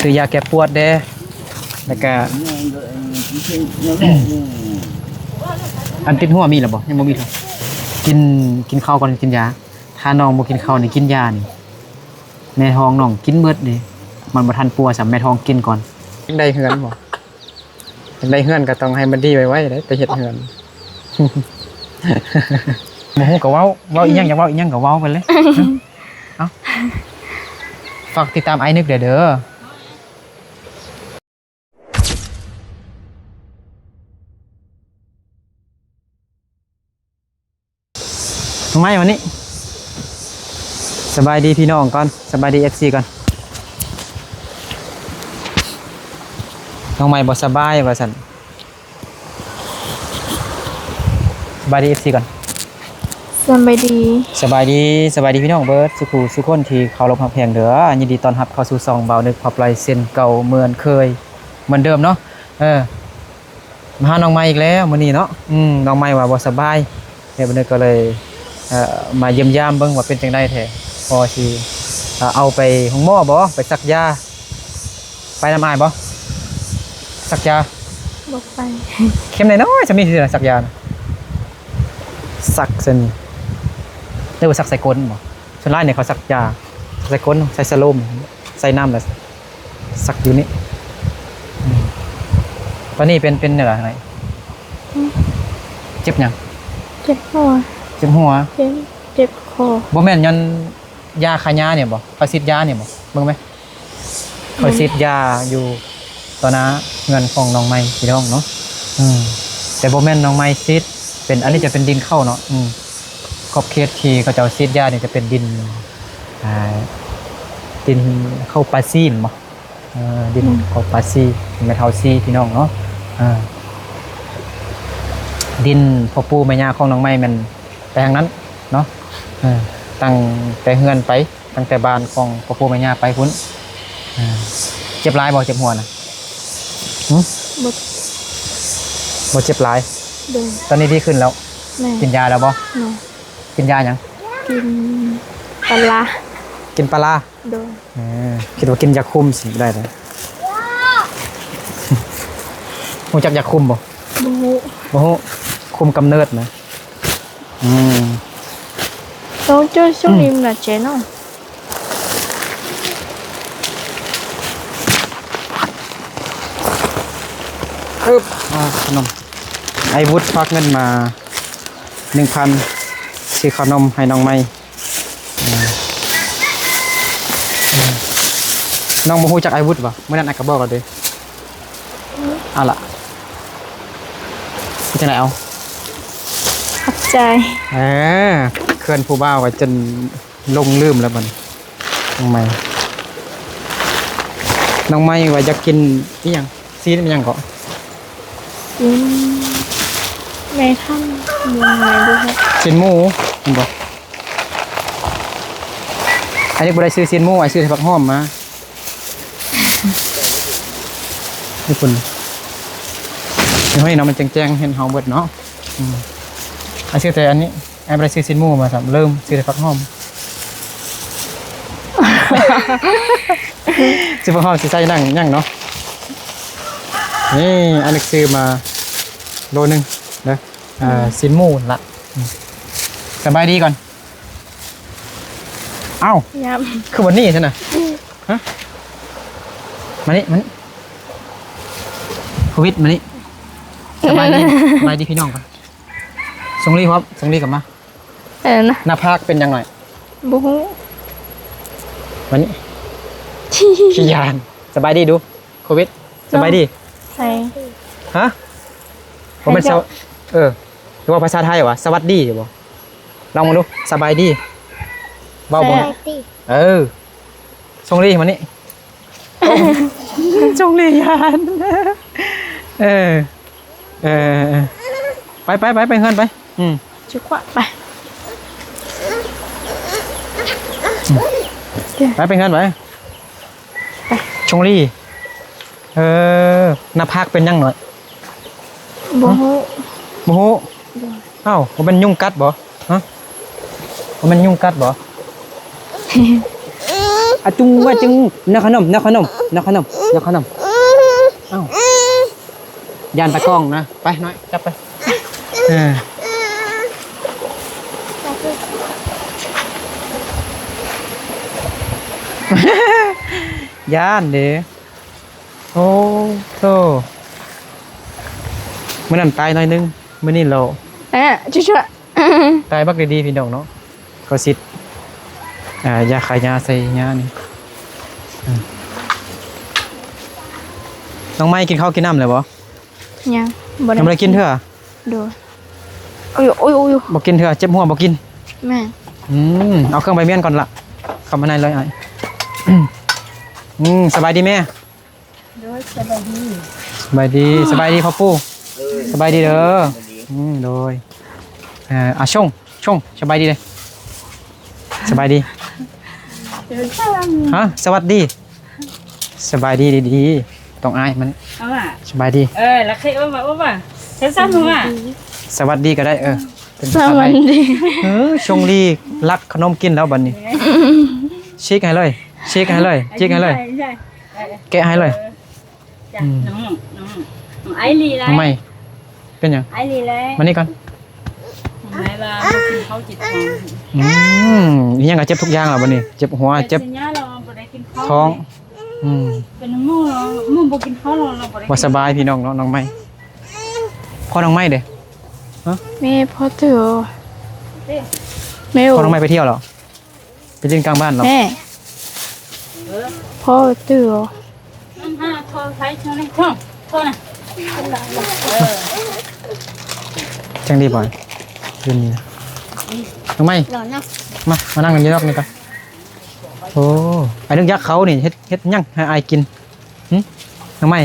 ຊື້ຢາແກ້ປວດແດ່ ແລ້ວກະ ອັນຕິດຫົວມີແລ້ວບໍ່? ຍັງບໍ່ມີເທື່ອ. ກິນ ກິນເຂົ້າກ່ອນກິນຢາ. ຖ້ານ້ອງບໍ່ກິນເຂົ້ານີ້ ກິນຢານີ້ ແມ່ທ້ອງນ້ອງກິນເບິດເດ້. ມັນບໍ່ທັນປົວຊ້ຳ ແມ່ທ້ອງກິນກ່ອນ. ຢາກໄດ້ເຮືອນບໍ່? ຢາກໄດ້ເຮືອນກໍຕ້ອງໃຫ້ມັນດີໄວໆເດ້ ໄປເຮັດເຮືອນ. ບໍ່ຮູ້ກໍເວົ້າ ເວົ້າອີ່ຫຍັງ ຢາກເວົ້າອີ່ຫຍັງກໍເວົ້າໄປເລີຍ. ເອົ້າ ຝາກຕິດຕາມອ້າຍນຶກແດ່ເດີ. ນ້ອງໄມ້ ມານີ້. ສະບາຍດີພີ່ນ້ອງກ່ອນ ສະບາຍດີເອັຟຊີກ່ອນ. ນ້ອງໄມ້ບໍ່ສະບາຍວ່າຊັ້ນ. ສະບາຍດີເອັຟຊີກ່ອນ. ສະບາຍດີ ສະບາຍດີ ສະບາຍດີພີ່ນ້ອງເບິດສູ່ຜູ້ສູ່ຄົນທີ່ເຄົາລົບຮັກແພງເດີ. ຍິນດີຕ້ອນຮັບເຂົ້າສູ່ຊ່ອງບ່າວນຶກພາໄປເຊັ່ນເກົ່າເໝືອນເຄີຍ ເໝືອນເດີມເນາະ. ເອີ ມາຫານ້ອງໃໝ່ອີກແລ້ວມື້ນີ້ເນາະ. ອືມ ນ້ອງໃໝ່ວ່າບໍ່ສະບາຍ ແມ່ບຸນນຶກກໍເລີຍ ເອີ ມາຢ້ຽມຢາມເບິ່ງວ່າເປັນຈັ່ງໃດແທ້ ພໍຊິ ເອີ ເອົາໄປໂຮງໝໍບໍ່ ໄປສັກຢາ. ໄປນຳອ້າຍບໍ່ ສັກຢາ? ບໍ່ໄປ. ເຂັມນ້ອຍໆ ສ່ຳນີ້ຊິສັກຢານະ? ສັກສ່ຳນີ້ ຫຼືວ່າສັກໃສ່ກົ້ນບໍ່? ສ່ວນຫຼາຍນີ້ເຂົາສັກຢາໃສ່ກົ້ນ ໃສ່ສະໂລມ ໃສ່ນ້ຳແລ້ວສັກຢູ່ນີ້. ອືມ ຕອນນີ້ເປັນ ເປັນແນວໃດ? ຫືມ ເຈັບຫຍັງ? ເຈັບຫົວ ເຈັບຫົວ ເຈັບ ເຈັບຄໍ. ບໍ່ແມ່ນຍ້ອນຢາຂາຍານີ້ບໍ່? ເຂົາສີດຢານີ້ບໍ່? ເບິ່ງແມ. ຂ້ອຍ ອືມ ສີດຢາຢູ່ຕໍ່ໜ້າເຮືອນຂອງນ້ອງໃໝ່ພີ່ນ້ອງເນາະ. ອືມ ແຕ່ບໍ່ແມ່ນນ້ອງໃໝ່ສີດ ເປັນ ອັນນີ້ຈະເປັນດິນເຂົ້າເນາະ. ອືມ ຂອບເຂດທີ່ເຂົາເຈົ້າສີດຢານີ້ຈະເປັນດິນ ອ່າ ດິນເຂົ້າປາຊີນບໍ່? ເອີ ດິນ ອືມ ເຂົ້າປາຊີ ແມ່ເຖົ້າຊີພີ່ນ້ອງເນາະ. ເອີ ດິນພໍ່ປູ່ແມ່ຍ່າຂອງນ້ອງໃໝ່ແມ່ນໄປທາງນັ້ນເນາະ. ເອີ ຕັ້ງແຕ່ເຮືອນໄປ ຕັ້ງແຕ່ບ້ານຂອງພໍ່ປູ່ແມ່ຍ່າໄປພຸ້ນ. ເອີ ເຈັບຫຼາຍບໍ່ ເຈັບຫົວນະ? ຫືມ ບໍ່ ບໍ່ເຈັບຫຼາຍ. ໂດຍ ຕອນນີ້ດີຂຶ້ນແລ້ວ. ແມ່ນ ກິນຢາແລ້ວບໍ່? ແມ່ນ ກິນຢາຫຍັງ? ກິນປາລາ ກິນປາລາ. ໂດຍ ເອີ ຄິດວ່າກິນຢາຄຸມຊິບໍ່ໄດ້ເລີຍ. ຮູ້ຈັກຢາຄຸມບໍ່? ບໍ່ຮູ້ ບໍ່ຮູ້. ຄຸມກຳເນີດນະ. ອືມ ເຈົ້າ ເຈົ້າ ຊ່ວງນີ້ມັນໜັກໃຈເນາະ. ອຶບ ອ່າ ຂະໜົມ ໄອ້ວຸດຝາກເງິນມາໜຶ່ງພັນ ຊື້ຂະໜົມໃຫ້ນ້ອງໃໝ່. ເອີ ເອີ ນ້ອງບໍ່ຮູ້ຈັກອ້າຍວຸດຫວາ? ມື້ນັ້ນອ້າຍກໍບອກແລ້ວເດ້. ເອົາລະ ເປັນຈັ່ງໃດເອົາ? ຂອບໃຈ. ເອີ ເຂື່ອນຜູ້ບ່າວກໍຈົນຫຼົງລືມແລ້ວບັດນີ້. ນ້ອງໃໝ່ ນ້ອງໃໝ່ວ່າຢາກກິນອີ່ຫຍັງ? ຊີ້ນອີ່ຫຍັງເກາະ? ຊີ້ນແມ່ທັນ ຊີ້ນໝູ ແມ່ນບໍ່? ອັນນີ້ບໍ່ໄດ້ຊື້ຊີ້ນໝູ ອ້າຍຊື້ແຕ່ຜັກຫອມມາ. ນີ້ພຸ້ນ ນີ້ເນາະ ມັນແຈ້ງໆ ເຫັນເຮົາເບິດເນາະ. ອືມ ອ້າຍຊື້ແຕ່ອັນນີ້ ອ້າຍບໍ່ໄດ້ຊື້ຊີ້ນໝູມາຊ້ຳ ເລີ່ມຊື້ແຕ່ຜັກຫອມ. ຊື້ຜັກຫອມຊິໃສ່ໜັງຫຍັງເນາະ. ນີ້ ອັນນີ້ຊື້ມາໂລໜຶ່ງເດີ. ອ່າ ອືມ ຊີ້ນໝູລະ. ອືມ ສະບາຍດີກ່ອນ. ອ້າວ ຍາມ ຄືບໍ່ໜີຊັ້ນນະ? ຮະ ມານີ້ ມານີ້ ໂຄວິດ ມານີ້. ສະບາຍດີ ສະບາຍດີພີ່ນ້ອງກ່ອນ. ສົ່ງລີ້ພ້ອມ ສົ່ງລີ້ກັບມາ. ເອີນະ ໜ້າຜາກເປັນຫຍັງໜ້ອຍ? ບໍ່ຮູ້. ມານີ້ ຂີ້ຢ້ານ. ສະບາຍດີດູ ໂຄວິດ. ສະບາຍດີ. ໃສ? ຮະ? ບໍ່ແມ່ນ ສະ ເອີ ຫຼືວ່າພາສາໄທວ່າ ສະຫວັດດີບໍ? ລອງເບິ່ງດູ ສະບາຍດີ ເວົ້າເບິ່ງ. ເອີ ສົ່ງລີ້ມານີ້. ຈົ່ງເລຍານ. ເອີ ເອີ ເອີ ໄປ ໄປ ໄປ ໄປເຮືອນໄປ. ອືມ ຈຸກວະ ໄປ ໄປ ໄປເຮືອນໄປ. ຊົງລີ ເອີ ໜ້າຜາກເປັນຫຍັງໜ້ອຍ? ບໍ່ຮູ້ ບໍ່ຮູ້. ໂດຍ ອ້າວ ບໍ່ແມ່ນຍຸງກັດບໍ່? ຮະ ບໍ່ແມ່ນຍຸງກັດບໍ່? ອະຈຸງ ອະຈຸງ ນະຂະໜົມ ນະຂະໜົມ ນະຂະໜົມ ນະຂະໜົມ. ເອົ້າ ຢ້ານຕາກ້ອງນະ. ໄປນ້ອຍ ຈັບໄປ. ເອີ ຢ້ານເດ້. ໂອ້ໂຕ ມື້ນັ້ນຕາຍໜ້ອຍໜຶ່ງ ມື້ນີ້ໂລ ເອີ ຈຸ ຕາຍບັກດີໆ ພີ່ນ້ອງເນາະ. ເຂົາສີດ ອ່າ ຢາຂ້າຫຍ້າໃສ່ຫຍ້ານີ້. ອືມ ນ້ອງໄມ້ກິນເຂົ້າກິນນ້ຳແລ້ວບໍ່? ຍັງ ບໍ່ໄດ້ ຍັງບໍ່ໄດ້ກິນເທື່ອ. ໂດຍ. ໂອ້ຍ ໂອ້ຍ ໂອ້ຍ ບໍ່ກິນເທື່ອ ເຈັບຫົວ ບໍ່ກິນ. ແມ່ນ. ອືມ ເອົາເຄື່ອງໄປມ້ຽນກ່ອນລະ ເຂົ້າມາໃນເລີຍອ້າຍ. ອືມ ສະບາຍດີແມ່. ໂດຍ ສະບາຍດີ ສະບາຍດີ ສະບາຍດີພໍ່ປູ່ ສະບາຍດີເດີ. ອືມ ໂດຍ. ເອີ ອາ ຊົງ ຊົງ ສະບາຍດີເດີ ສະບາຍດີ. ຮະ ສະຫວັດດີ ສະບາຍດີດີໆ ຕ້ອງອາຍມັນ. ສະບາຍດີ ເອີ ລະເຄີຍເອີ້ນວ່າ ເອີ້ນວ່າ ສະຫວັດດີກໍໄດ້. ເອີ ສະຫວັດດີ. ເອີ ຊົງລີລັກຂະໜົມກິນແລ້ວບັດນີ້ ຊິກໃຫ້ເລີຍ ຊິກໃຫ້ເລີຍ ຈິກໃຫ້ເລີຍ ແກະໃຫ້ເລີຍ. ເອີ ຈ້ະ ອືມ ນ້ອງ ນ້ອງ ນ້ອງໄອລີໄລ ນ້ອງໃໝ່ ເປັນຫຍັງ? ໄອລີໄລ ມານີ້ກ່ອນ. ນ້ອງໄອລາບໍ່ກິນເຂົ້າເຈັບທ້ອງ. ອືມ ອີຫຍັງກໍເຈັບທຸກຢ່າງລະບັດນີ້ ເຈັບຫົວ ເຈັບ ເຈັບທ້ອງ. ອືມ ເປັນໝູ່ ໝູ່ບໍ່ກິນເຂົ້າ ລາວບໍ່ໄດ້ ບໍ່ສະບາຍພີ່ນ້ອງເນາະ. ນ້ອງໃໝ່ ພໍ່ນ້ອງໃໝ່ເດ້? ຮະ ແມ່ພໍ່ເຕີ ແມ່ ພໍ່ນ້ອງໃໝ່ໄປທ່ຽວແລ້ວ. ໄປຫຼິ້ນກາງບ້ານເນາະ ແມ່ ພໍ່ເຕີ. ຈັ່ງດີບໍ່? ຢູ່ນີ້ນະ ນ້ອງໃໝ່ ມາ ມານັ່ງກັນຢູ່ນອກນີ້ກ່ອນ. ໂອ້ ອ້າຍນຶກຢາກເຂົ້ານີ້ ເຮັດ ເຮັດຫຍັງໃຫ້ອ້າຍກິນ? ຫຶ ນ້ອງໃໝ່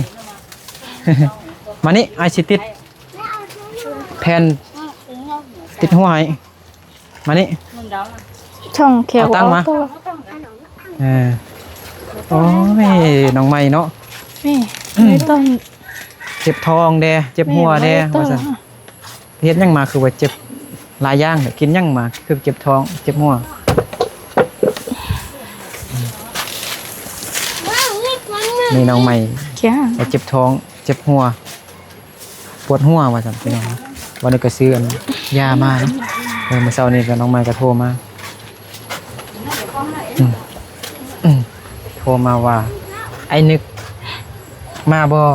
ມານີ້ ອ້າຍຊິຕິດແຜ່ນຕິດຫົວໃຫ້. ມານີ້ ຊ່ອງແຄວ ເອົາຕັ້ງມາ ເອົາຕົວ ເອີ ໂອ້ຍ ນ້ອງໃໝ່ເນາະ ແມ່ ອືມ ໄດ້ຕ້ອງ ເຈັບທ້ອງແດ່ ເຈັບຫົວແດ່ ແມ່ ວ່າຊັ້ນ ເຮັດຫຍັງມາຄືວ່າເຈັບຫຼາຍຢ່າງແທ້ ກິນຫຍັງມາຄືເຈັບທ້ອງ ເຈັບຫົວ. ນີ້ນ້ອງໃໝ່ ເຈັບທ້ອງ ເຈັບຫົວ ປວດຫົວວ່າຊັ້ນພີ່ນ້ອງ. ວັນນີ້ກໍຊື້ອັນຢາມາເນາະ ເອີ ມື້ເຊົ້ານີ້ກໍນ້ອງໃໝ່ກໍໂທມາ ອືມ ອືມ ໂທມາວ່າ ອ້າຍນຶກມາບໍ່?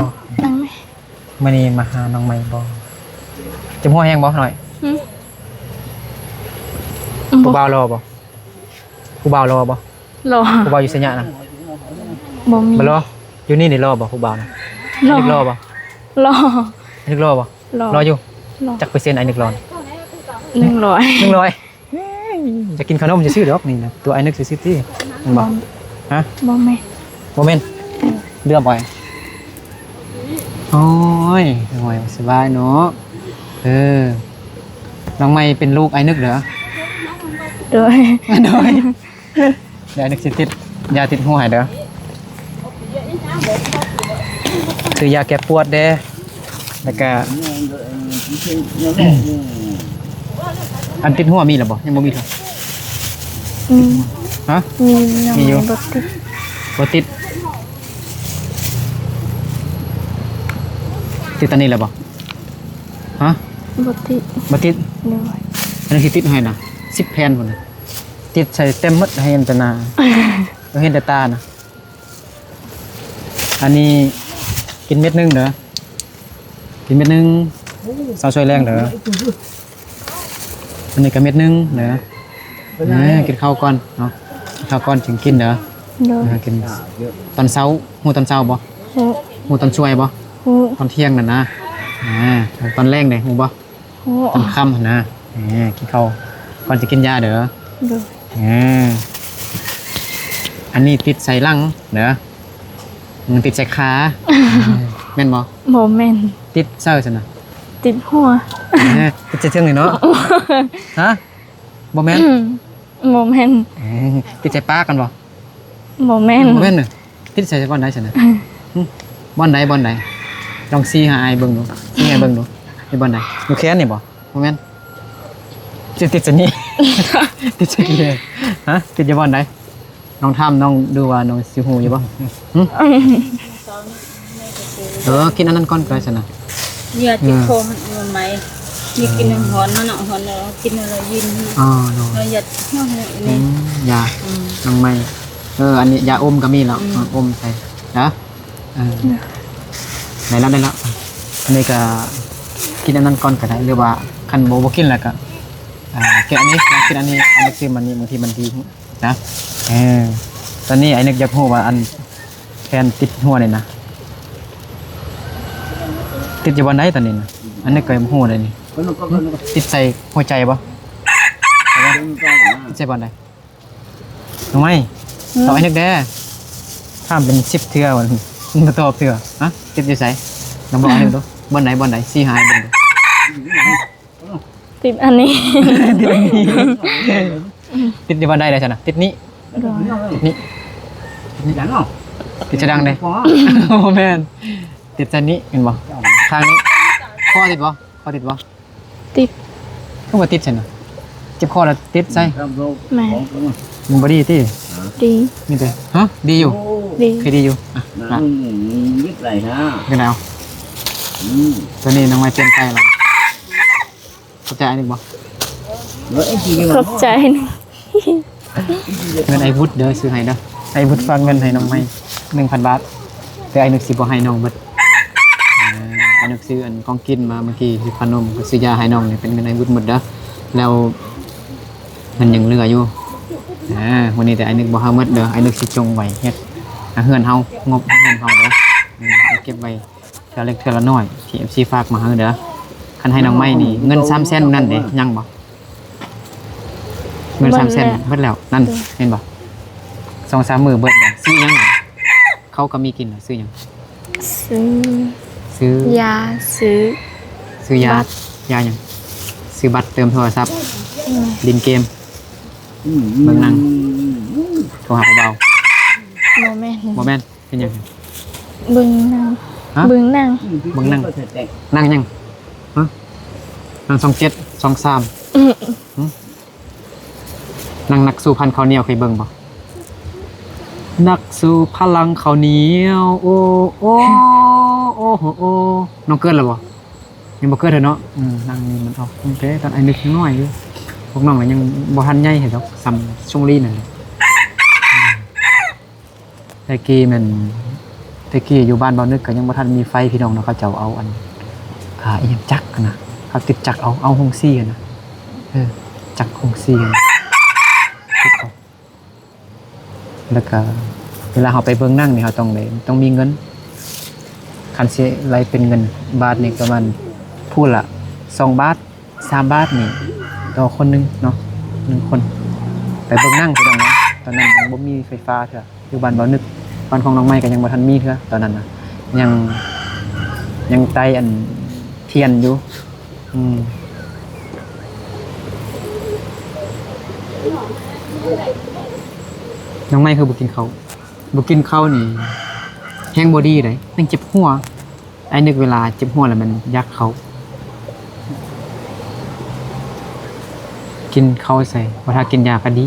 ມື້ນີ້ມາຫານ້ອງໃໝ່ບໍ່? ເຈັບຫົວແຮງບໍ່ນ້ອຍ? ຫື ຜູ້ບ່າວຫຼໍ່ບໍ່? ຜູ້ບ່າວຫຼໍ່ບໍ່? ຫຼໍ່. ຜູ້ບ່າວຢູ່ໄຊຍະນະ? ບໍ່ມີ. ບໍ່ຫຼໍ່. ຢູ່ນີ້ນີ້ຫຼໍ່ບໍ່ຜູ້ບ່າວນະ? ຫຼໍ່. ອ້າຍນຶກຫຼໍ່ບໍ່? ຫຼໍ່. ອ້າຍນຶກຫຼໍ່ບໍ່? ຫຼໍ່. ຫຼໍ່ຢູ່? ຫຼໍ່. ຈັກເປີເຊັນອ້າຍນຶກຫຼໍ່ນະ? ໜຶ່ງຮ້ອຍ. ໜຶ່ງຮ້ອຍ. ຈະກິນຂະໜົມຊື່ໆດອກນີ້ນະ ຕົວອ້າຍນຶກຊື່ໆຕິ ແມ່ນບໍ່? ຮະ? ບໍ່ແມ່ນ. ບໍ່ແມ່ນ. ເຫຼືອບໍ່? ໂອ້ຍ ໂອ້ຍ ສະບາຍເນາະ. ເອີ ນ້ອງໃໝ່ເປັນລູກອ້າຍນຶກເດີ? ໂດຍ. ໂດຍ. ດຽວອ້າຍນຶກຊິຕິດຢາຕິດຫົວໃຫ້ເດີ ຊື້ຢາແກ້ປວດແດ່ ແລ້ວກະ ອັນຕິດຫົວມີແລ້ວບໍ່? ຍັງບໍ່ມີເທື່ອ. ມີ. ຮະ? ມີ ຍັງ ມີຢູ່ ບໍ່ຕິດ. ບໍ່ຕິດ. ຕິດຕອນນີ້ແລ້ວບໍ່? ຮະ? ບໍ່ຕິດ. ບໍ່ຕິດ. ໂດຍ. ອັນນີ້ຊິຕິດໃຫ້ນະ ສິບແຜ່ນພຸ້ນນະ ຕິດໃສ່ເຕັມໝົດ ໃຫ້ເຫັນແຕ່ໜ້າ ເຫັນແຕ່ຕານະ. ອັນນີ້ກິນເມັດໜຶ່ງເດີ ກິນເມັດໜຶ່ງ ເຊົ້າຊ່ວຍແລງເດີ. ອັນນີ້ກໍເມັດໜຶ່ງເດີ. ເອີ ກິນເຂົ້າກ່ອນເນາະ ກິນເຂົ້າກ່ອນຈຶ່ງກິນເດີ. ໂດຍ. ເອີ ກິນຕອນເຊົ້າ. ຮູ້ຕອນເຊົ້າບໍ່? ຮູ້. ຮູ້ຕອນຊ່ວຍບໍ່? ຮູ້. ຕອນທ່ຽງນັ້ນນະ. ອ່າ ຕອນແລງເດ້ ຮູ້ບໍ່? ໂອ້ ຕອນຄ່ຳຫັ້ນນະ. ເອີ ກິນເຂົ້າກ່ອນຈະກິນຢາເດີ. ໂດຍ. ເອີ ອັນນີ້ຕິດໃສ່ຫຼັງເດີ ມັນຕິດໃສ່ຂາ. ແມ່ນບໍ່? ບໍ່ແມ່ນ. ຕິດໃສ່ຊັ້ນນະ? ຕິດຫົວ. ເອີ ຕິດໃສ່ເທິງນີ້ເນາະ. ຮະ? ບໍ່ແມ່ນ. ບໍ່ແມ່ນ. ເອີ ຕິດໃສ່ປາກກັນບໍ່? ບໍ່ແມ່ນ. ບໍ່ແມ່ນ. ຕິດໃສ່ບ່ອນໃດຊັ້ນນະ? ຫຶ ບ່ອນໃດ ບ່ອນໃດ? ລອງຊີ້ໃຫ້ອ້າຍເບິ່ງດູ ຊີ້ໃຫ້ເບິ່ງດູ. ຢູ່ບ່ອນໃດ? ຢູ່ແຂນນີ້ບໍ່? ບໍ່ແມ່ນ. ຕິດ ຕິດໃສ່ນີ້ ຕິດໃສ່ນີ້. ຮະ? ຕິດຢູ່ບ່ອນໃດ? ນ້ອງຖາມນ້ອງດູວ່ານ້ອງຊິຮູ້ຢູ່ບໍ່? ຫຶ? ເອີ ກິນອັນນັ້ນກ່ອນກໍໄດ້ຊັ້ນນະ. ຢາຕິດຄໍຫັ້ນ ເອົາມາໃໝ່. ນີ້ກິນນ້ຳຮ້ອນເນາະ ຮ້ອນແລ້ວກິນແລ້ວເຢັນ. ອໍ ໂດຍ. ຢາຕິດຫົວນີ້ ອືມ ຢາ ອືມ ນ້ອງໃໝ່. ເອີ ອັນນີ້ຢາອົມກໍມີແລ້ວ ອືມ ເອົາອົມໃສ່ເດີ. ເອີ ໄດ້ແລ້ວ ໄດ້ແລ້ວ. ອັນນີ້ກໍກິນອັນນັ້ນກ່ອນກໍໄດ້ ຫຼືວ່າຄັນບໍ່ ບໍ່ກິນແລ້ວກໍ ອ່າ ກິນອັນນີ້ ກິນອັນນີ້ ອັນນີ້ຄືມັນນີ້ ບາງທີມັນດີນະ. ເອີ ຕອນນີ້ອ້າຍນຶກຢາກຮູ້ວ່າ ອັນແຜ່ນຕິດຫົວນີ້ນະ ຕິດຢູ່ບ່ອນໃດຕອນນີ້ນະ? ອັນນີ້ກໍບໍ່ຮູ້ເດ້ນີ້. ຕິດໃສ່ຫົວໃຈບໍ່? ຕິດໃສ່ບ່ອນໃດ? ນ້ອງໄມ້ ອືມ ຕອບອ້າຍນຶກແດ່. ຖາມເປັນສິບເທື່ອ ມັນບໍ່ຕອບເທື່ອ. ຮະ? ຕິດຢູ່ໃສ? ລອງບອກອ້າຍນຶກດູ. ບ່ອນໃດ? ບ່ອນໃດ? ຊີ້ໃຫ້ເບິ່ງດູ. ຕິດອັນນີ້ ຕິດອັນນີ້. ຕິດຢູ່ບ່ອນໃດໄດ້ຊັ້ນນະ? ຕິດນີ້? ໂດຍ. ຕິດນີ້? ຕິດໃສ່ດັງເດ້? ບໍ່ແມ່ນ. ຕິດໃສ່ນີ້ແມ່ນບໍ່? ຂ້າງນີ້. ຄໍຕິດບໍ່? ຄໍຕິດບໍ່? ຕິດ. ຄືວ່າຕິດຊັ້ນນະ? ເຈັບຄໍແລ້ວຕິດໃສ່? ແມ່ນ. ມັນບໍ່ດີຕິ? ດີ. ມີແຕ່ ຮະ? ດີຢູ່? ດີ. ຄືດີຢູ່. ອ່ະ ນະ ນະ ມັນຍຶດໄດ້ນະ. ຈັ່ງໃດເອົາ? ອືມ ຕອນນີ້ນ້ອງໄມ້ປ່ຽນໄປແລ້ວ. ຂອບໃຈອ້າຍນຶກບໍ່? ເອີ ຂອບໃຈ. ເງິນອ້າຍວຸດເດີ ຊື້ໃຫ້ເດີ. ອ້າຍວຸດຝາກເງິນໃຫ້ນ້ອງໃໝ່ໜຶ່ງພັນບາດ ແຕ່ອ້າຍນຶກຊິບໍ່ໃຫ້ນ້ອງເບິດ. ເອີ ອ້າຍນຶກຊື້ອັນຂອງກິນມາເມື່ອກີ້ ຊື້ຂະໜົມ ຊື້ຢາໃຫ້ນ້ອງນີ້ ເປັນເງິນອ້າຍວຸດໝົດເດີ. ແລ້ວມັນຍັງເຫຼືອຢູ່. ອາ ມື້ນີ້ແຕ່ອ້າຍນຶກບໍ່ໃຫ້ໝົດເດີ. ອ້າຍນຶກຊິຈົ່ງໄວ້ເຮັດເຮືອນເຮົາ ງົບເຮືອນເຮົາເດີ. ເອີ ເກັບໄວ້ ເທື່ອເລັກເທື່ອລະໜ້ອຍ ທີ່ເອັຟຊີຝາກມາໃຫ້ເດີ. ຄັນໃຫ້ນ້ອງໃໝ່ນີ້ ເງິນສາມແສນນັ້ນເດ້ ຍັງບໍ່? ເງິນສາມແສນ ເບິດແລ້ວ ເບິດແລ້ວນັ້ນ. ໂດຍ. ເຫັນບໍ່? ສອງສາມມື້ເບິດແລ້ວ. ຊື້ຫຍັງ? ເຂົາກໍມີກິນແລ້ວ. ຊື້ຫຍັງ? ຊື້ ຊື້ຢາ ຊື້ ຊື້ຢາ ບັດ ຢາຫຍັງ? ຊື້ບັດເຕີມໂທລະສັບ ອືມ ຫຼິ້ນເກມ ອືມ ເບິ່ງໜັງ ໂທຫາຜູ້ບ່າວ. ບໍ່ແມ່ນ ບໍ່ແມ່ນ. ເຮັດຫຍັງ? ເບິ່ງໜັງ. ຮະ? ເບິ່ງໜັງ. ເບິ່ງໜັງ. ໜັງຫຍັງ? ຮະ? ໜັງຊ່ອງເຈັດ ຊ່ອງສາມ. ອືມ ຫຶ? ໜັງນັກສູ້ພັນເຂົ້າໜຽວ ເຄີຍເບິ່ງບໍ່? ນັກສູ້ພະລັງເຂົ້າໜຽວ ໂອ ໂອ ໂອໂຫ ໂອ. ນ້ອງເກີດແລ້ວບໍ່? ຍັງບໍ່ເກີດເທື່ອເນາະ. ອືມ ໜັງນີ້ມັນອອກຕັ້ງແຕ່ຕອນອ້າຍນຶກຍັງນ້ອຍຢູ່. ພວກນ້ອງກໍຍັງບໍ່ທັນໃຫຍ່ໃຫ້ດອກ ສ່ຳຊົງລີນັ້ນແຫຼະ. ອືມ ແຕ່ກີ້ແມ່ນ ແຕ່ກີ້ຢູ່ບ້ານບ່າວນຶກກໍຍັງບໍ່ທັນມີໄຟພີ່ນ້ອງເນາະ. ເຂົາເຈົ້າເອົາອັນ ອ່າ ອີ່ຫຍັງຈັກຫັ້ນນະ ເຂົາຕິດຈັກເອົາ ເອົາໂຮງສີຫັ້ນນະ. ເອີ ຈັກໂຮງສີຫັ້ນນະ ຕິດເອົາ. ແລ້ວກໍເວລາເຮົາໄປເບິ່ງໜັງນີ້ ເຮົາຕ້ອງໄດ້ ຕ້ອງມີເງິນ. ຄັນຊິໄລ່ເປັນເງິນບາດນີ້ ປະມານຜູ້ລະສອງບາດ ສາມບາດນີ້ຕໍ່ຄົນໜຶ່ງເນາະ ໜຶ່ງຄົນ ໄປເບິ່ງໜັງ ພີ່ນ້ອງເນາະ. ຕອນນັ້ນຍັງບໍ່ມີໄຟຟ້າເທື່ອ ຢູ່ບ້ານບ່າວນຶກ. ບ້ານຂອງນ້ອງໃໝ່ກໍຍັງບໍ່ທັນມີເທື່ອຕອນນັ້ນນະ ຍັງ ຍັງໄຕ້ອັນທຽນຢູ່. ອືມ ນ້ອງໃໝ່ຄືບໍ່ກິນເຂົ້າ? ບໍ່ກິນເຂົ້ານີ້ແຮງບໍ່ດີໃດ ແຮງເຈັບຫົວ. ອ້າຍນຶກເວລາເຈັບຫົວແລ້ວມັນຢາກເຂົ້າ. ກິນເຂົ້າໃສ່ ບໍ່ຖ້າກິນຢາກໍດີ.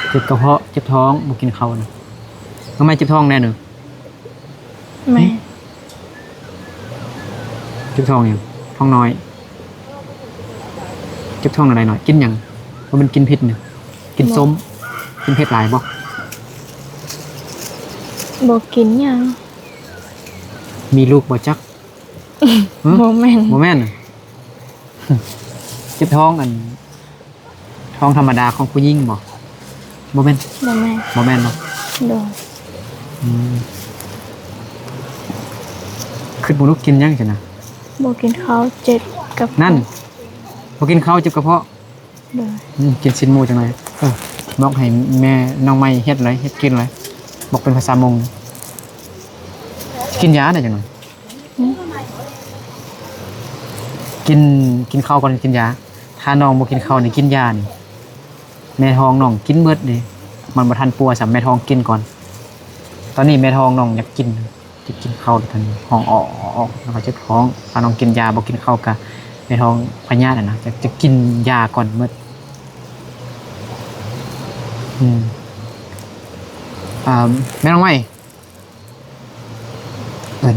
ເຈັບກະເພາະ ເຈັບທ້ອງ ບໍ່ກິນເຂົ້ານະ. ນ້ອງໃໝ່ເຈັບທ້ອງແດ່ເນີ. ແມ່ນ. ເຈັບທ້ອງຫຍັງ? ທ້ອງນ້ອຍ. ເຈັບທ້ອງແນວໃດນ້ອຍ? ກິນຫຍັງ? ບໍ່ແມ່ນກິນພິດນະ. ກິນ ບໍ່ ສົ້ມ. ກິນເຜັດຫຼາຍບໍ່? ບໍ່ກິນຫຍັງ. ມີລູກບໍ່ຈັກ? ຫຶ? ບໍ່ແມ່ນ. ບໍ່ແມ່ນ. ເຈັບທ້ອງອັນ ທ້ອງທຳມະດາຂອງຜູ້ຍິງບໍ່? ບໍ່ແມ່ນ. ບໍ່ແມ່ນ. ບໍ່ແມ່ນເນາະ. ໂດຍ. ອືມ ຄຶດບໍ່ລຸກກິນຫຍັງຊັ້ນນະ? ບໍ່ກິນເຂົ້າ ເຈັບກະເພາະ. ນັ້ນ ບໍ່ກິນເຂົ້າ ເຈັບກະເພາະ. ໂດຍ. ອືມ ກິນຊີ້ນໝູຈັກໜ່ອຍ. ເອີ ບອກໃຫ້ແມ່ນ້ອງໃໝ່ເຮັດເລີຍ ເຮັດກິນເລີຍ. ບອກເປັນພາສາມົ້ງ. ກິນຢາໄດ້ຈັກໜ່ອຍ. ຫຶ? ກິນ ກິນເຂົ້າກ່ອນກິນຢາ. ຖ້ານ້ອງບໍ່ກິນເຂົ້ານີ້ ກິນຢານີ້ ແມ່ທ້ອງນ້ອງກິນເບິດເດ້. ມັນບໍ່ທັນປົວຊ້ຳ ແມ່ທ້ອງກິນກ່ອນ. ຕອນນີ້ແມ່ທ້ອງນ້ອງຢາກກິນ ຢາກກິນເຂົ້າ ຕອນນີ້ຮ້ອງອອກໆ ແລ້ວກໍເຈັບທ້ອງ. ຖ້ານ້ອງກິນຢາ ບໍ່ກິນເຂົ້າກະແມ່ທ້ອງພະຍາດນະ ຈະ ຈະກິນຢາກ່ອນເບິດ. ອືມ ອ່າ ແມ່ນ້ອງໄມ້ ເອີ້ນ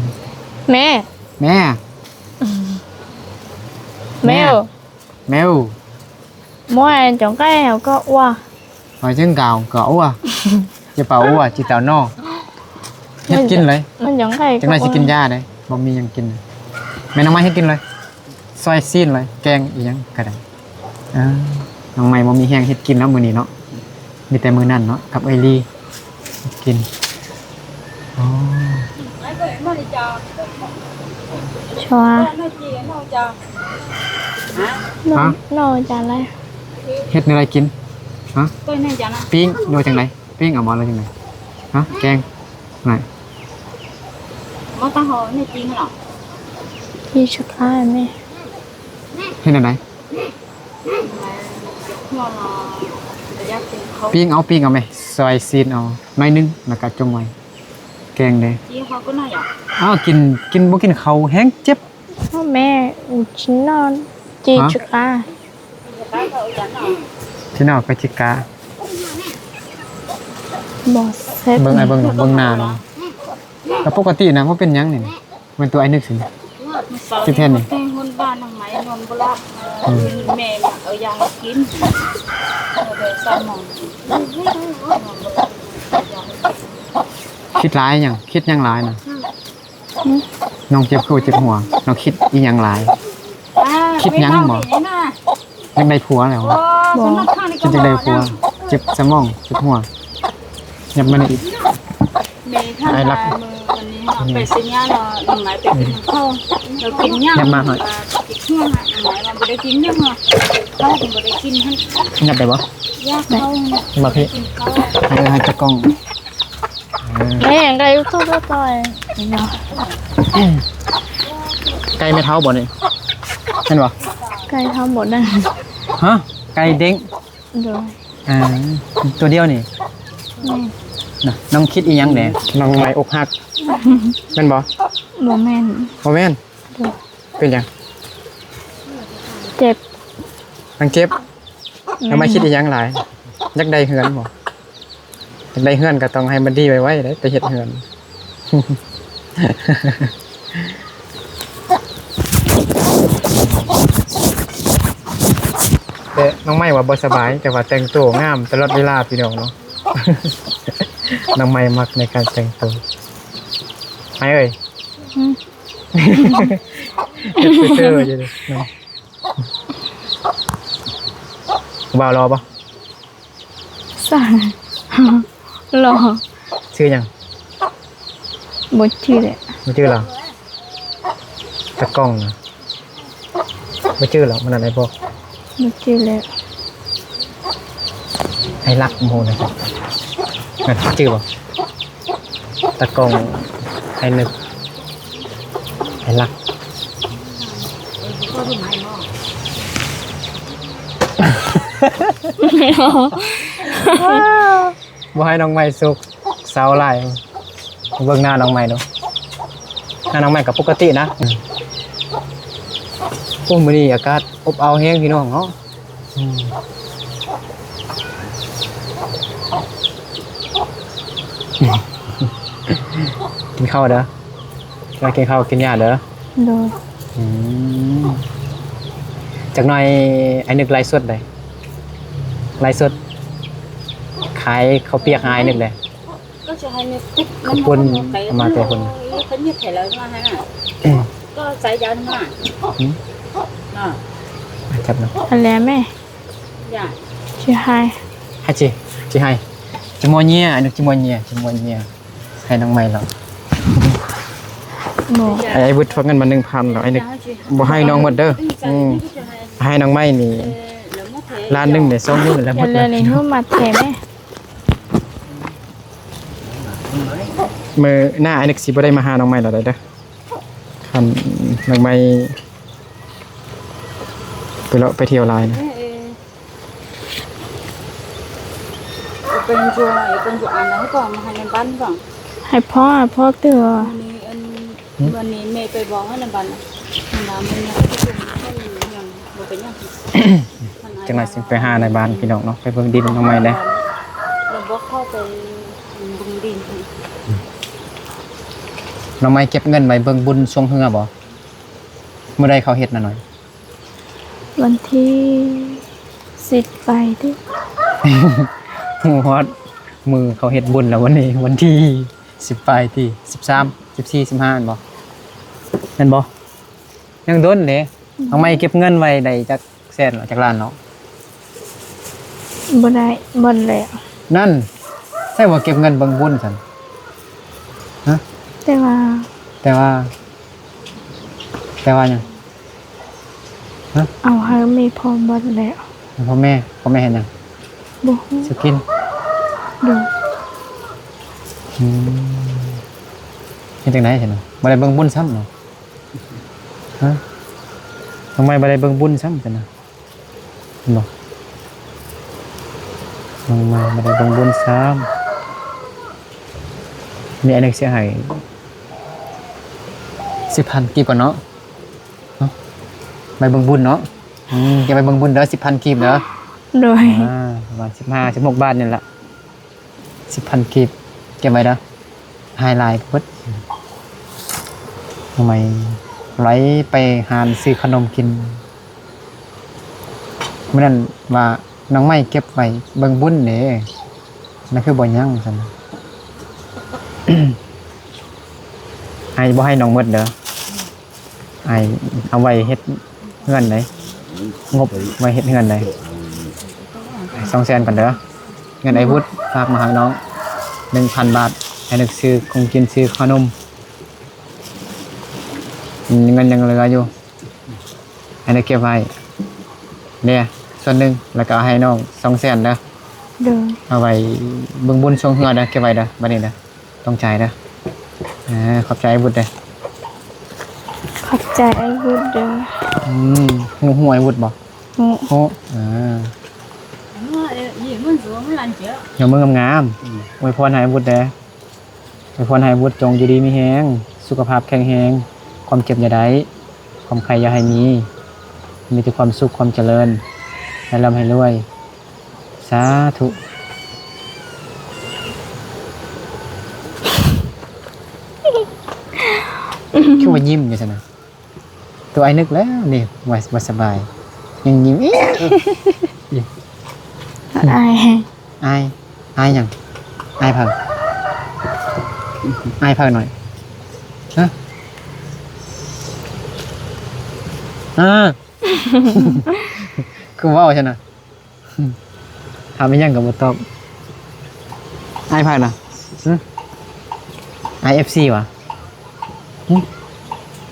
ແມ່ ແມ່ ແມວ ແມວ Mua trồng cây hông có ua. Ờ, chứ gạo có ua. Chứ bảo ua, chỉ tao no. Hết kín lấy. Mua trồng cây. Chẳng này chỉ kín da đấy, bao mi yang kín. Mẹ nó mai hết kín lấy. Xoay xin lấy, keng iyang cái đấy. À, nó mai bao mi heng hết kín lắm mùa này nó. ມີແຕ່ມື້ນັ້ນເນາະ ກັບເອື້ອຍລີກິນ. ອໍ ຊວ ໂນ ໂນຈານແລ້ວ ເຮັດແນວໃດກິນ? ຮະ? ປີ້ງ ຫຼືວ່າຈັ່ງໃດ? ປີ້ງເອົາບໍ່ ຫຼືຈັ່ງໃດ? ຮະ? ແກງ? ໄດ້ ບໍ່ຕາຫໍ ແມ່ປີ້ງເນາະ ປີ້ສຸກຄາແມ່ ເຮັດແນວໃດ? ປີ້ງເອົາ ປີ້ງເອົາແມ່ ຊອຍຊີ້ນເອົາໜ້ອຍໜຶ່ງ ແລ້ວກະຈົ່ງໄວ້ແກງເດ້. ອ້າວ ກິນ ກິນ ບໍ່ກິນເຂົ້າແຮງເຈັບ. ແມ່ ອູຊິນອນ ຈີ ຮະ? ຈິກາ ຊິນອນໄປຈິກາ ບໍ່ແຊບ. ເບິ່ງ ອ້າຍເບິ່ງ ເບິ່ງໜ້າເນາະ ກໍປົກກະຕິນະ ບໍ່ເປັນຫຍັງນີ້. ແມ່ນຕົວອ້າຍນຶກຊິ ຊິແທນນີ້ ແຕ່ງຄົນບ້ານນາງໄມ້ນອນບໍ່ຫຼັບ. ອືມ ແມ່ເອົາຢາໃຫ້ກິນ ເອີ ໄດ້ສາມໂມງ ນອນບໍ່ຫຼັບ ເອົາຢາໃຫ້ກິນ. ຄິດຫຼາຍຫຍັງ? ຄິດຫຍັງຫຼາຍນະ? ອືມ ນ້ອງເຈັບຄືເຈັບຫົວ? ນ້ອງຄິດອີ່ຫຍັງຫຼາຍ? ຄິດຫຍັງບໍ່? ຢາກໄດ້ຜົວແລ້ວ ບໍ່ ຄິດຢາກໄດ້ຜົວ ເຈັບສະໝອງ ເຈັບຫົວ. ຍັບມານີ້ອີກ ແມ່ທ່ານ ອ້າຍລັກ ມື້ວັນນີ້ເຮົາໄປເຊັນຍາ ແລ້ວນ້ອງໄມ້ໄປກິນເຂົ້າ ແລ້ວກິນຫຍັງ ຍັບມາໜ້ອຍ ຕິດຫົວ ນ້ອງໄມ້ວ່າບໍ່ໄດ້ກິນຫຍັງ ເຮົາບໍ່ໄດ້ກິນຫັ້ນ. ຍັບໄດ້ບໍ່? ຢາກເຂົ້າ ມາພີ້ ກິນເຂົ້າ ໃຫ້ ໃຫ້ຕາກ້ອງ. ເອີ ແມ່ໄກ່ຢູ່ທຸກຕົວ ໄກ່ແມ່ເຖົ້າບໍ່ນີ້ ແມ່ນບໍ່? ໄກ່ເຖົ້າບໍ່ໄດ້ ຮະ? ໄກ່ເດ້ງ ໂດຍ ອ່າ ຕົວດຽວນີ້ ແມ່ນ ນະ ນ້ອງຄິດອີ່ຫຍັງແດ່? ນ້ອງໄມ້ອົກຫັກ ແມ່ນບໍ່? ບໍ່ແມ່ນ ບໍ່ແມ່ນ ໂດຍ ເປັນຫຍັງ? ເຈັບ ນາງເຈັບ ແມ່ນ ນ້ອງໄມ້ຄິດອີ່ຫຍັງຫຼາຍ? ຢາກໄດ້ເຮືອນບໍ່? ຢາກໄດ້ເຮືອນກໍຕ້ອງໃຫ້ມັນດີໄວໆເດ້ ໄປເຮັດເຮືອນ. ແຕ່ນ້ອງໄມ້ວ່າບໍ່ສະບາຍ ແຕ່ວ່າແຕ່ງໂຕງາມຕະຫຼອດເວລາພີ່ນ້ອງເນາະ. ນ້ອງໄມ້ມັກໃນການແຕ່ງໂຕ ໄມ້ເອີຍ. ອືມ ເຮັດເຊີໆຢູ່ເດ້ ເນາະ. ຜູ້ບ່າວຫຼໍ່ບໍ່? ສ້າງ ຫຼໍ່ ຊື່ຫຍັງ? ບໍ່ຈື່ແຫຼະ ບໍ່ຈື່ລາວ. ຕາກ້ອງນະ ບໍ່ຈື່ລາວ ມັນອັນໃດພວກ ບໍ່ຈື່ແລ້ວ. ໄອ້ລັກ ໂມນະ ຈື່ບໍ່? ຕາກ້ອງ ໄອ້ນຶກ ໄອ້ລັກ. ບໍ່ໃຫ້ນ້ອງໃໝ່ໂຊກເສົ້າຫຼາຍ. ເບິ່ງໜ້ານ້ອງໃໝ່ດູ ໜ້ານ້ອງໃໝ່ກໍປົກກະຕິນະ. ໂອ້ ມື້ນີ້ອາກາດອົບອ້າວແຮງພີ່ນ້ອງເນາະ. ອືມ ກິນເຂົ້າເດີ ກິນເຂົ້າກິນຢາເດີ. ໂດຍ. ອືມ ຈັກໜ່ອຍອ້າຍນຶກໄລສົດເດ້ ໄລສົດຂາຍເຂົ້າປຽກໃຫ້ອ້າຍນຶກເດ້. ເຂົ້າປຸ້ນເອົາມາແຕ່ພຸ້ນ ກໍໃສ່ຢາມາ ອືມ ເນາະ ຈັບນະ ອັນແລະແມ່ ຊິໃຫ້ ໃຫ້ຊິ ຊິໃຫ້ ຈິມົວເຍຍ ອັນນີ້ຈິມົວເຍຍ ຈິມົວເຍຍ ໃຫ້ນ້ອງໃໝ່ລະ ບໍ່ ໄອ້ ໄອ້ວຶດຟັກເງິນມາໜຶ່ງພັນແລ້ວ ໄອ້ນຶກບໍ່ໃຫ້ນ້ອງໝົດເດີ. ອືມ ໃຫ້ນ້ອງໃໝ່ນີ້ລ້ານໜຶ່ງເດ້ ສອງມື້ແລ້ວໝົດ ແລ້ວນີ້ຮູ້ມາແຖມແມ່. ມື້ໜ້າອ້າຍນຶກຊິບໍ່ໄດ້ມາຫານ້ອງໃໝ່ແລ້ວເດີ ຄັນນ້ອງໃໝ່ໄປເລາະໄປທ່ຽວຫຼາຍນະ. ເອີ ເອີ ເປັນຢູ່ ເປັນຢູ່ອັນນັ້ນກໍມາໃຫ້ໃນບ້ານກໍ ໃຫ້ພໍ່ ໃຫ້ພໍ່ຕື່ມ ມື້ນີ້ອັນ ມື້ນີ້ແມ່ໄປບອກໃຫ້ໃນບ້ານ ມັນວ່າມັນຍັງບໍ່ເປັນຫຍັງ ບໍ່ເປັນຫຍັງ. ຈັກໜ່ອຍຊິໄປຫາໃນບ້ານພີ່ນ້ອງເນາະ ໄປເບິ່ງດິນນ້ອງໃໝ່ແດ່. ເຂົ້າໄປເບິ່ງດິນ. ນ້ອງໄມ້ເກັບເງິນໄວ້ເບິ່ງບຸນຊ່ວງເຮືອບໍ່? ມື້ໃດເຂົາເຮັດນະນ້ອຍ? ວັນທີສິບປາຍຕິ. ຮູ້ຮອດມື້ເຂົາເຮັດບຸນແລ້ວ ວັນນີ້ວັນທີສິບປາຍຕິ ສິບສາມ ສິບສີ່ ສິບຫ້າ ແມ່ນບໍ່? ແມ່ນບໍ່? ຍັງດົນເດ້. ອືມ ນ້ອງໄມ້ເກັບເງິນໄວ້ໄດ້ຈັກແສນເນາະ ຈັກລ້ານເນາະ? ບໍ່ໄດ້ ບໍ່ແລ້ວ. ນັ້ນ ໃສວ່າເກັບເງິນເບິ່ງບຸນຊັ້ນ? ຮະ? ແຕ່ວ່າ ແຕ່ວ່າ ແຕ່ວ່າຫຍັງ? ຮະ? ເອົາໃຫ້ແມ່ພໍ່ເບິດແລ້ວ. ໃຫ້ພໍ່ແມ່? ພໍ່ແມ່ເຮັດຫຍັງ? ບໍ່ຮູ້. ຊື້ກິນ? ໂດຍ. ອືມ ເຮັດຈັ່ງໃດຊັ້ນນະ? ບໍ່ໄດ້ເບິ່ງບຸນຊ້ຳເນາະ? ຮະ? ນ້ອງໄມ້ບໍ່ໄດ້ເບິ່ງບຸນຊ້ຳຊັ້ນນະ? ເຫັນບໍ່? ນ້ອງໄມ້ບໍ່ໄດ້ເບິ່ງບຸນຊ້ຳ. ນີ້ ອັນນີ້ຊິໃຫ້ສິບພັນກີບກ່ອນເນາະ. ເນາະ ໄວ້ເບິ່ງບຸນເນາະ. ອືມ ເກັບໄວ້ເບິ່ງບຸນເດີ ສິບພັນກີບເດີ. ໂດຍ. ອ່າ ປະມານສິບຫ້າ ສິບຫົກບາດນີ້ລະ. ສິບພັນກີບ ເກັບໄວ້ເດີ. ໃຫ້ຫຼາຍໂພດ. ນ້ອງໄມ້ໄຫຼໄປຮ້ານຊື້ຂະໜົມກິນ. ມື້ນັ້ນວ່ານ້ອງໄມ້ເກັບໄວ້ເບິ່ງບຸນເດ້. ນັ້ນຄືບໍ່ຍັງຊັ້ນ. ໃຫ້ ບໍ່ໃຫ້ນ້ອງໝົດເດີ. ອ້າຍເອົາໄວ້ເຮັດເຮືອນໃດ໋ ງົບໄວ້ເຮັດເຮືອນໃດ໋. ສອງແສນກ່ອນເດີ. ເງິນອ້າຍວຸດຝາກມາໃຫ້ນ້ອງ ໜຶ່ງພັນບາດ ໃຫ້ນຶກຊື້ຂອງກິນ ຊື້ຂະໜົມ. ເງິນຍັງເຫຼືອຢູ່ ໃຫ້ໄດ້ເກັບໄວ້ແດ່ສ່ວນໜຶ່ງ ແລ້ວກໍເອົາໃຫ້ນ້ອງສອງແສນເດີ. ໂດຍ. ເອົາໄວ້ເບິ່ງບຸນຊ່ວງເຮືອເດີ ເກັບໄວ້ເດີ ບັດນີ້ເດີ. ຕ້ອງຈ່າຍເດີ. ເອີ ຂອບໃຈອ້າຍວຸດເດີ. ຂອບໃຈອ້າຍວຸດເດີ. ອືມ ຮູ້ ຮູ້ອ້າຍວຸດບໍ່? ຮູ້. ຮູ້. ເອີ ເອົາມືງາມໆ ອວຍພອນໃຫ້ອ້າຍວຸດເດີ. ອວຍພອນໃຫ້ອ້າຍວຸດຈົ່ງຢູ່ດີມີແຮງ ສຸຂະພາບແຂງແຮງ ຄວາມເຈັບຢ່າໄດ້ ຄວາມໄຂ້ຢ່າໃຫ້ມີ ມີແຕ່ຄວາມສຸກຄວາມຈະເລີນ ໃຫ້ລ່ຳໃຫ້ລວຍ. ສາທຸ. ຄືວ່າຍິ້ມຢູ່ຊັ້ນນະ? ຕົວອ້າຍນຶກແລ້ວນີ້ ວ່າ ວ່າສະບາຍ ຍັງຍິ້ມອີກ. ອາຍ ອາຍ ອາຍຫຍັງ? ອາຍໃຜ? ອາຍໃຜໜ້ອຍ? ຮະ? ອາ ຄືເວົ້າຊັ້ນນະ? ຖາມອີ່ຫຍັງກໍບໍ່ຕອບ. ອ້າຍໃຜນະ? ຫຶ? ອ້າຍເອັຟຊີຫວາ? ຫຶ?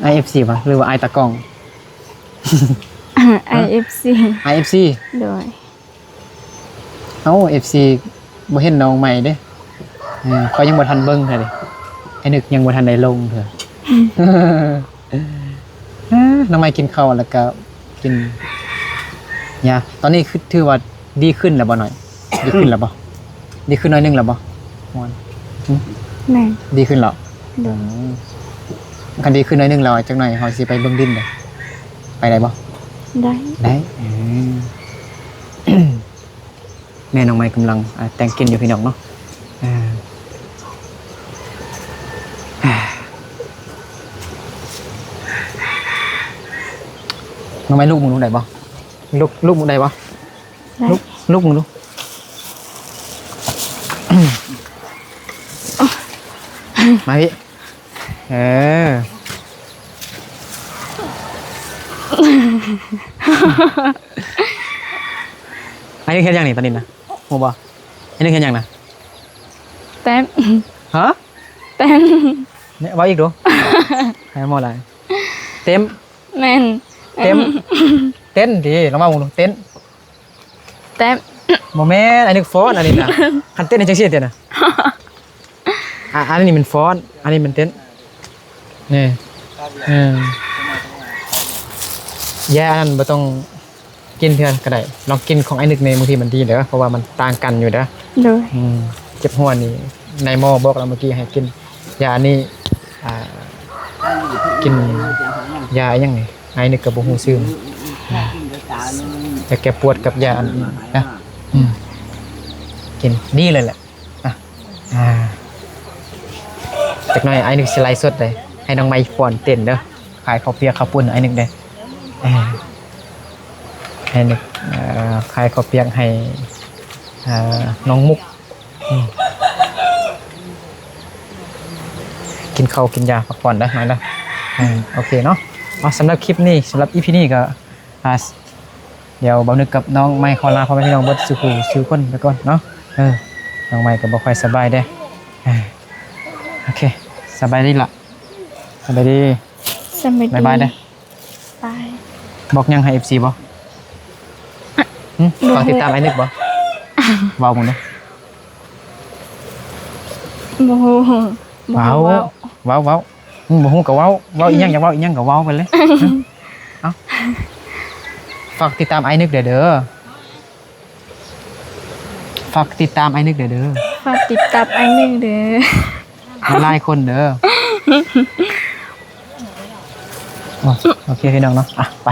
ອ້າຍເອັຟຊີຫວາ ຫຼືວ່າອ້າຍຕາກ້ອງ? ອ້າຍເອັຟຊີ. ອ້າຍເອັຟຊີ? ໂດຍ. ເອົ້າ ເອັຟຊີບໍ່ເຫັນນ້ອງໃໝ່ເດ້. ເອີ ຂ້ອຍຍັງບໍ່ທັນເບິ່ງເທື່ອເດ້. ອ້າຍນຶກຍັງບໍ່ທັນໄດ້ລົງເທື່ອ. ເອີ ນ້ອງໃໝ່ກິນເຂົ້າແລ້ວກໍກິນຢາ. ຕອນນີ້ຄືຖືວ່າດີຂຶ້ນແລ້ວບໍ່ນ້ອຍ? ດີຂຶ້ນແລ້ວບໍ່? ດີຂຶ້ນໜ້ອຍໜຶ່ງແລ້ວບໍ່? ມ່ວນ. ຫຶ? ແມ່ນ. ດີຂຶ້ນແລ້ວ? ໂດຍ. ອືມ ຄັນດີຂຶ້ນໜ້ອຍໜຶ່ງແລ້ວ ຈັກໜ້ອຍເຮົາຊິໄປເບິ່ງດິນເດ້. ໄປໄດ້ບໍ່? ໄດ້. ໄດ້. ເອີ ແມ່ນ້ອງໃໝ່ກຳລັງ ອ່າ ແຕ່ງກິນຢູ່ພີ່ນ້ອງເນາະ. ອ່າ ນ້ອງໃໝ່ລູກມຶງລູກໄດ້ບໍ່? ລູກ ລູກມຶງໄດ້ບໍ່? ໄດ້. ລູກ ລູກມຶງລູກ ມາພີ່. ເອີ ອັນນີ້ເຮັດຫຍັງນີ້ ຕອນນີ້ນະ ຮູ້ບໍ່? ອັນນີ້ເຮັດຫຍັງນະ? ເຕັມ. ຮະ? ເຕັມ. ເວົ້າອີກດູ. ໃຫ້ໝໍຫຼາຍ. ເຕັມ. ແມ່ນ. ເຕັມ. ເຕັ້ນຕິ ລອງເວົ້າເບິ່ງດູ. ເຕັ້ນ. ແຕັບ. ບໍ່ແມ່ນ ອັນນີ້ຟ້ອນ ອັນນີ້ນະ. ຄັນເຕັ້ນນີ້ຈັ່ງຊີ້ຕິນະ. ອ່າ ອັນນີ້ມັນຟ້ອນ ອັນນີ້ມັນເຕັ້ນ. ນີ້ ເອີ ຢາອັນນັ້ນບໍ່ຕ້ອງກິນເທື່ອກໍໄດ້. ລອງກິນຂອງອ້າຍນຶກແດ່ ບາງທີມັນດີເດີ ເພາະວ່າມັນຕ່າງກັນຢູ່ເດີ. ໂດຍ. ອືມ ເຈັບຫົວນີ້ ນາຍໝໍບອກແລ້ວເມື່ອກີ້ໃຫ້ກິນຢາອັນນີ້ ອ່າ ກິນຢາອີ່ຫຍັງນີ້ ອ້າຍນຶກກໍບໍ່ຮູ້ຊື່. ຢາແກ້ປວດກັບຢາອັນນີ້ນະ. ອືມ ກິນ ດີເລີຍແຫຼະ. ອ່າ ຈັກໜ້ອຍອ້າຍນຶກຊິໄລຟ໌ສົດເດ້ ໃຫ້ນ້ອງໄມ້ຟ້ອນເຕັ້ນເດີ ຂາຍເຂົ້າປຽກເຂົ້າປຸ້ນອ້າຍນຶກເດ້ ເອີ ໃຫ້ນຶກ ເອີ ຂາຍເຂົ້າປຽກໃຫ້ ເອີ ນ້ອງມຸກ ອືມ ກິນເຂົ້າກິນຢາພັກຜ່ອນເດີນ້ອງເດີ ເອີ ໂອເຄເນາະ ເອົາ ສຳລັບຄລິບນີ້ ສຳລັບອີພີນີ້ກໍ ອ່າ ດຽວບ່າວນຶກກັບນ້ອງໄມ້ຂໍລາພໍ່ແມ່ພີ່ນ້ອງເບິດສູ່ຜູ້ສູ່ຄົນໄປກ່ອນເນາະ ເອີ ນ້ອງໄມ້ກໍບໍ່ຄ່ອຍສະບາຍເດ້ ເອີ ໂອເຄ ສະບາຍດີລະ ສະບາຍດີ ສະບາຍດີ ບາຍບາຍເດ້ ບາຍ ບອກຫຍັງໃຫ້ເອັຟຊີບໍ່ ຫຶ ບໍ່ຮູ້ ຝາກຕິດຕາມອ້າຍນຶກບໍ່ ເວົ້າເບິ່ງເດ້ ບໍ່ຮູ້ ບໍ່ຮູ້ເວົ້າ ເວົ້າ ເວົ້າ ເວົ້າ ອືມ ບໍ່ຮູ້ກໍເວົ້າ ເວົ້າອີ່ຫຍັງ ອືມ ຢາກເວົ້າອີ່ຫຍັງກໍເວົ້າໄປເລີຍ ເອົ້າ ຝາກຕິດຕາມອ້າຍນຶກແດ່ເດີ ຝາກຕິດຕາມອ້າຍນຶກແດ່ເດີ ຝາກຕິດຕາມອ້າຍນຶກເດີ ຫຼາຍໆຄົນເດີ ໂອ ໂອເຄພີ່ນ້ອງເນາະ ອ່ະ ໄປ